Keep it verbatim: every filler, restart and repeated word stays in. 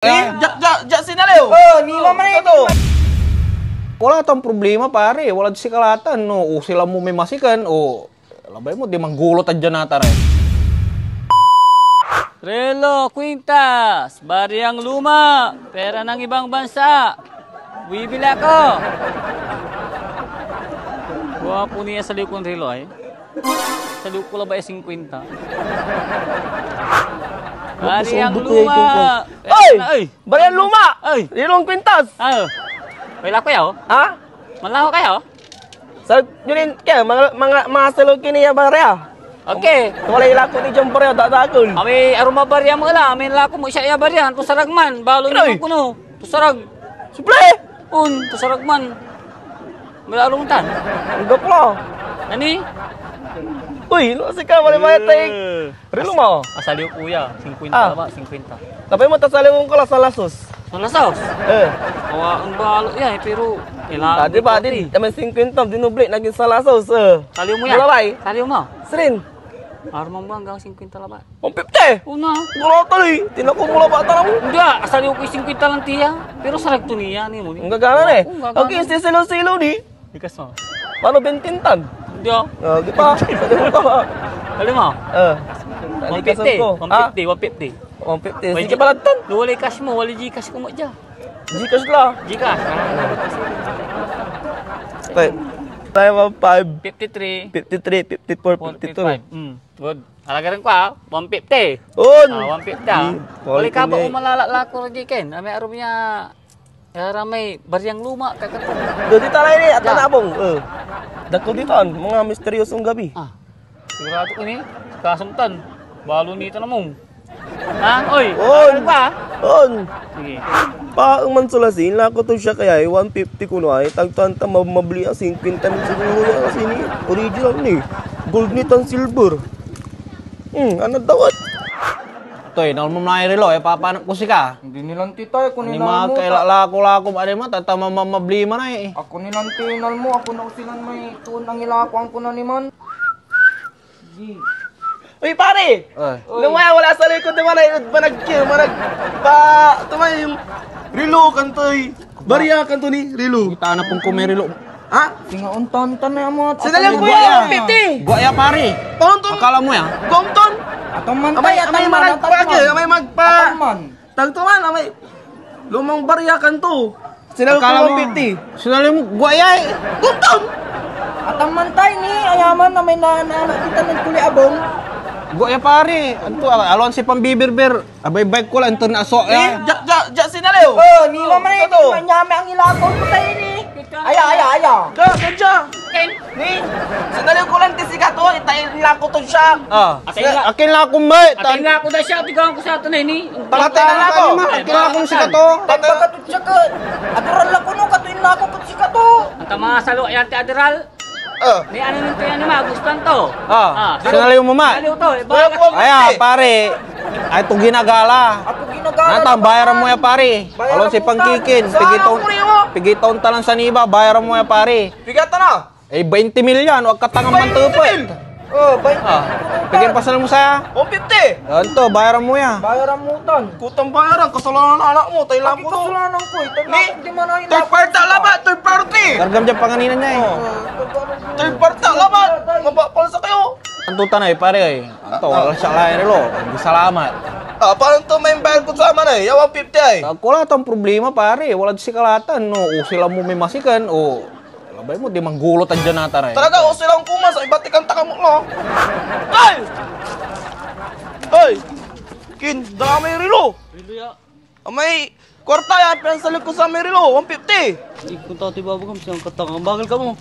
Eh, Jack, Jack, Jack, sinaliw. Oh, ni mama na ito. Wala tang problema, pare. Wala si kalatan, no? O sila mo may masikan, o labay mo, di manggulot a dyan ata, eh. Relo, kwintas, bariyang luma, pera ng ibang bansa. Bibili ako. Gwapo niya sa likod ng relo, ay. Sa loob ko labay singkwenta. Ari ang luma. Oy! Ay! Baryan luma! Ay! Rilong kwintas! Ah. Wala ko yaw? Ha? Malaho kayo? Sa, yun yung, kaya, mga, mga, mga salog kini ya barya. Okay. Wala yung lako ni John Barya, dadagol. Kami, aroma barya mo la. Kami lako mo siya ya barya. Anto sarag man. Balo Ay! Niyo kuno. Tusarag. Siyempre! Un, tusarag man. May arong tan. Ang gapla. Ani? Uy, no, sika, mali maya tay. Eh. Relo mo. Asaliw kuya, singkwenta Ah. ba? Singkwenta. Tapay mo, tasaliw ko la, salasos. Salasos? Eh. Awa, ang balo yan, eh, pero kailangan Ah, di ba, ko din, eh. Kami singkwenta, dinubli, naging salasos, eh. Saliw mo yan? Mula ba, eh? Saliw mo? Sirin. Armang mo hanggang singkwenta labat. One fifty! Una. Gulatan eh. Tinako mo labat na mo. Hindi ah, asaliw ko yung singkwenta lang tiya. Pero sarag to niya, ni mo ni. Ang gagana na eh. Oo, ang gagana. Okay, sisilaw-silaw ni. Ikas mo. Paano bintintan? Hindi ah. Ah, di pa. Sabi mo pa. Alam mo? Ah. One fifty. Ko. One fifty, Ah? One fifty. One fifty. Sige pala tan. Wala cash mo, wala Gcash ko mo dyan. Gcash la. Gcash. Tayo. Tayo, five. Fifty-three. Fifty-three, fifty-four, fifty-two. Forty-five. Mm. Good. Alagaran ko, ah. One fifty. On. Ah, one fifty, ah. Di, Wala ka ba forty-nine. Umalala la ko, Ricky Ken? Ah, may arum niya, ah, may baryang luma, kakato. Dodi talay ni, at Ya. Tanabong. Eh. Dako ditan, mga misteryosong gabi. Ah. Sigurado ko ni, kasumtan. Balo ni tanamong. Ha? Oy, On. Alagaran ko, ah. On. Sige. Pa, ang mansulasin, lako to siya kaya, eh, one fifty kuno ay, tagtan ta mab-, mabli ang singkwenta mil siguro yan, kasi ni, original ni. Gold ni tan silver. Hmm, ano dawat? Toy, nalmo na irilo, eh, papanak ko sika. Hindi nilang titay, ako Ani ninalmo, mga ta- kailala ko la ko, ano mo, tata mamamabli man ay, eh. Ako nilang tinalmo, ako na usilan may tuon ang ilakuan ko na niman. Uy, pare! Ay. Lumaya, wala sa likod naman ay manag-, manag-, pa, tumay yung relo, kantoy. Barya, kanto ni, relo. Kita na pong kumirilo. Ha? Singa untan-untan na yung mga Sinaliw ko Gua yan, ya. Piti. Gua ya, pare. Paano to? Akala mo ya? Gomton? Ataman Amay, tayo, amay ataman, managpagi, ataman. Amay magpa- Ataman. Tagto man, amay. Lumang barya, kanto. Sinaliw ko Akala mo, one fifty. Sinaliw mo, gua ya eh. Gomton! Ataman tayo ni, ayaman na may na, na, nakita ng kuli abong. Gua ya, pare. Anto, alon si pambibirber. Abay, bike ko lang, ito na aso, Eh, ya. Jack, Jack, Jack, sinaliw. Oh, ni Oh, mama ito. Manyami ang ilakaw ko tayo ni. Aya, aya, aya. Jack, Jack, Jack. Ken. Ni, sinaliw ko lang ti sikato, itay lang ko to siya. Ah, Atay sina-, nga. Akin lang akong may, Atay tan-, nga ako na siya, tigawan ko sa ato na ini. Patay na ako. Akin lang akong sikato. Patay. Pagkatut siya ka, adoral lang ko no, katuin lang ako pag sikato. Ang tama sa lo, ayan ti adoral. Ah. Ni ano nito yan naman, Agustan to. Ah, Ah, sinaliw mo, ma. Sinaliw to, eh, Wala baka po. Ayan, pare. Ay, ito ginagala. Ako ginagala Natan, naman. Bayaran mo yan, pare. Bayaran Alon si mo, Pangkikin. Tan. Pigitaw, Saan ang puri mo? Pigitaw talang saniba, bayaran mo yan, pare. Pigata na. Eh, twenty mil yan, wag ka tangang Twenty mil? mantupet. Oh, twenty Ah, mil. Pigyan pasal mo saya. One fifty. Yan to, bayaran mo yan. Bayaran mo, tan. Kutang bayaran, kasalanan ng anak mo, tayo lang Bakit po to. kasalanan ko? Ito Ni, na, di man ay third party ka. Laban, third party. Kargam dyan panganinan niya eh. Oh. Third party, laban. Mabapal sa kayo. Ang tuta na eh, pare eh. Anto, Ah, ah. wala siya kaya relo. Hindi salamat. Ah, paano to may bayad ko sa aman eh? Yaw one fifty ay. Wala tang problema, pare. Wala si kalatan, no? O sila mo may masikan, o labay mo, di manggulot ang dyan nata, eh. Talaga, o sila ang kumas, ay batikan ta ka mo, no? Ay! Ay! Kin, dala may relo. Relo ya. Amay, kwarta yan, pinsalig ko sa may relo, one fifty. Ikon tao ti babagam, siyang katang. Ang bagal ka mo.